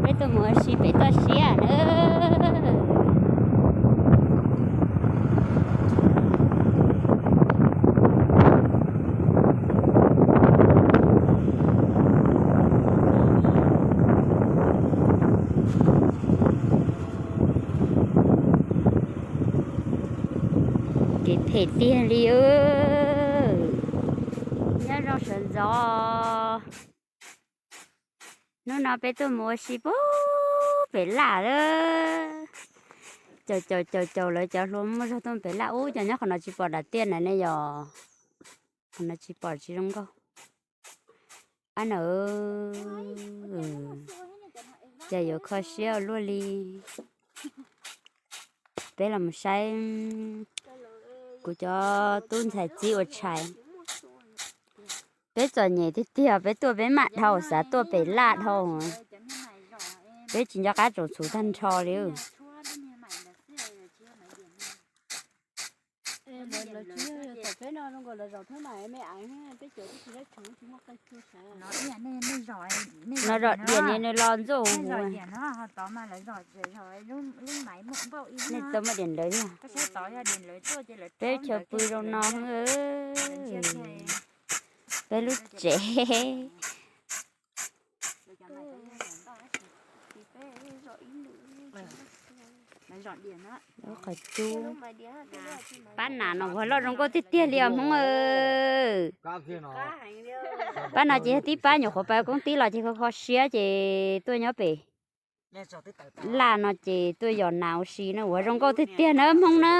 Peb tuaj mus ua si pem toj siab na. Kev phem tiag li. Nyob zoo sawv ntxov. Hnub no peb tuaj mus ua si pem laj lawm. Caum caum caum caum lawv cov hluas muaj zog tuaj pem laj ub, cov nyob qhov no tsis pom dam tiaj na ne yom. Qhov no tsis pom tsis zoo nkauj. Ab na, cas yuav kho siab ua luaj li. Peb los mus saib kuv cov tub ntxhais txib ua tshais. Peb txom nyem tiag tiag, peb tuaj peb maj dhau xav tuaj pem laj dhau. Peb tsis nco qab tsoom txhuv tag nrho li. No zom diam ni nws los ntxuaj huv. Nej tau muaj diam ntawd yog. Peb chaw pw zoo no. Peb lub tsev. Qhov cub. Pab nas no ua loj zoo nkauj tiag tiag li os Hmoob. Pab no ces yog tib pab nyuam qhuav pab koob tib los ces kho kho siab ces tuaj nyob pem laj no ces tuaj yos nas ua si na, ua zoo nkauj tiag tiag na Hmoob na.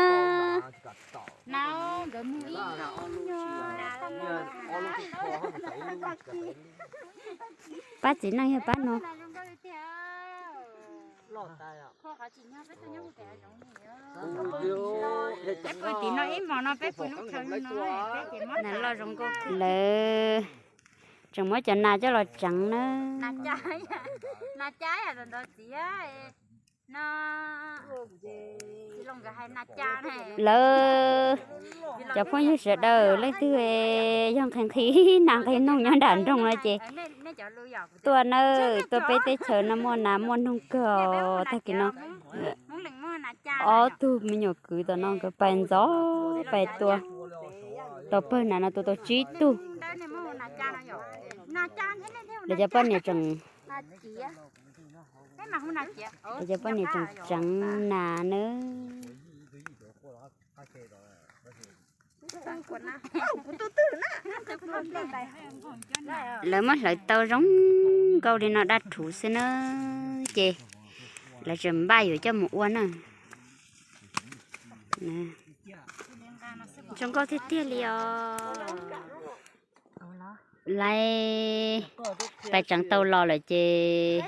Pab txiv neej yog pab no. Peb pw tim no ib hmos no peb pw lub chaw no, peb ces muab nas loj zoo nkauj. Lawv tseem muab cov nas coj los tseev na. Nas cab ntawd txiv no. Lawv cov phooj ywg sawv daws leej twg yog nqhis nqhis nas nqhis noog nyob nram nroog no ces tuaj nawb, tuaj peb teb chaws no muaj nas muaj noog kawg tag kis no. Ob tug me nyuam kwv tom no nkawd pais ntxov pais tua, tau pawg nas no tua tau tsib tug. Lawv cov poj niam tseem, lawv cov poj niam tseem tseev nas nawb. Lawv muab hlawv tau zoo nkauj li no daj rhuv xwb na, ces lawv tseem npaj yuav coj mus ua na. Zoo nkauj tiag tiag li os. Lawv pais tseev tau los lawm ces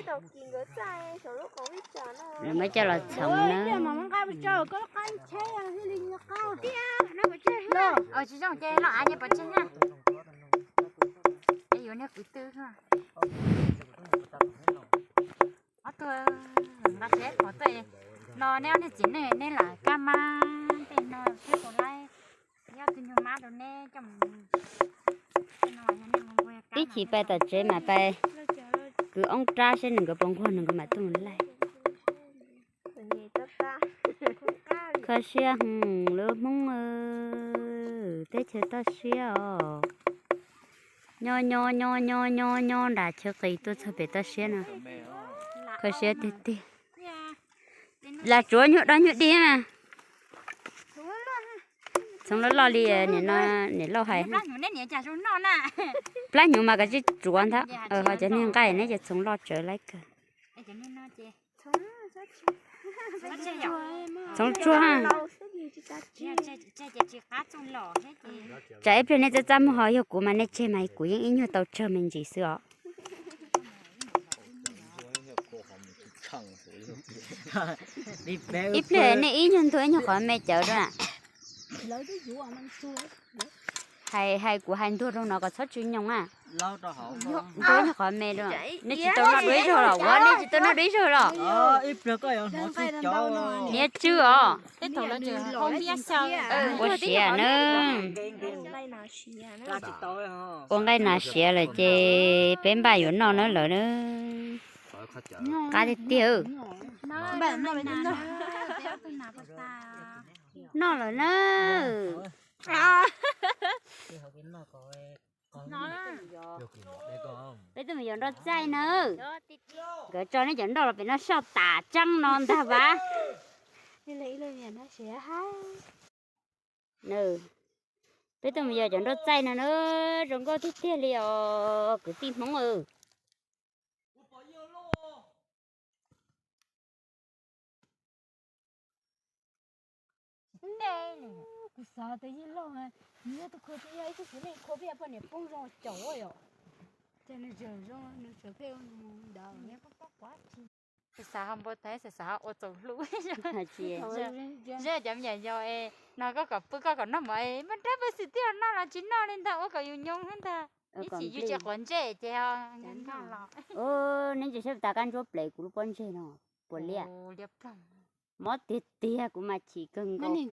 lawv muab coj los txhoov na. No nej ob niag txiv neej nej lam kab mab tej no thiab puas laib, yog tus nyuag mab rau neb coj mus. Ib chim pais tom tsev mas pais kwv oob rab seb nws nkawd puas nquag nws nkawd mam tuaj mus laij. Kho siab hwv lub Hmoob, teb chaws toj siab os. Nyob nyob nyob nyob nyob nyob nram chaw qis tuaj txog pem toj siab no, kho siab tiag tiag. Lam tsuav nyuag dog nyuag dig mas. Txhoov loj loj li nim no niam loj hais. Plab hnyuv mas kav tsij tsuav ntag, ho cov niag nqaij neb cov txhoov loj tsawv laib kawg. Txhoov tsuag. Tsam ib pliag nej txaj txaj muag ho yog kuv mas nej tseg mas kuv yeej ib nyuag tau tsawg me ntsis xwb os. Ib pliag nej ib nyuag ntuag ib nyuag qhov me cawv rau na. Hais, hais kuv hais ntuag rau no kom txhob tsw nyoog na. Ntuag nyob qhov me rau. Nej tsis tau noj dua ib zaug los? Ua nej tsis tau noj dua ib zaug los? Niam tsw os. Ua siav na. Ua nqaij nas siav lawm ces peb npaj yuav noj na lawm na. Qab tiag tiag. Noj lawm na. Peb tuaj mus yos nroj txaij na. Nkawd tso nej cov nroj los pem no soj tas tseeb no ntag vas. Peb tuaj mus yos cov nroj txaij no na, zoo nkauj tiag tiag li os kwv tij Hmoob. Kuv xav tias yeej loj, nws yog tus khua tsis yog ib tug xwm leej khua peb poj niam poob zoo caum yom. Ces nws tseem zoo, nws tseem pheej ntawd. Xav ho npau taws, xav xav ho ua txaus hlub. Zeb cov me nyuam yaus es no koj kom pw koj kom noj mov es muaj dab pab xwm tij los noj los tsis noj li ntag, ua kom yus nyob ntag. Ib chim yus tsis quav ntsej ces noj los. Neb ntsia saib tas kab ntsuab plev kuv lub pob ntseg no puas liaj. Mob tiag tiag, kuv mas chim kawg nkaus.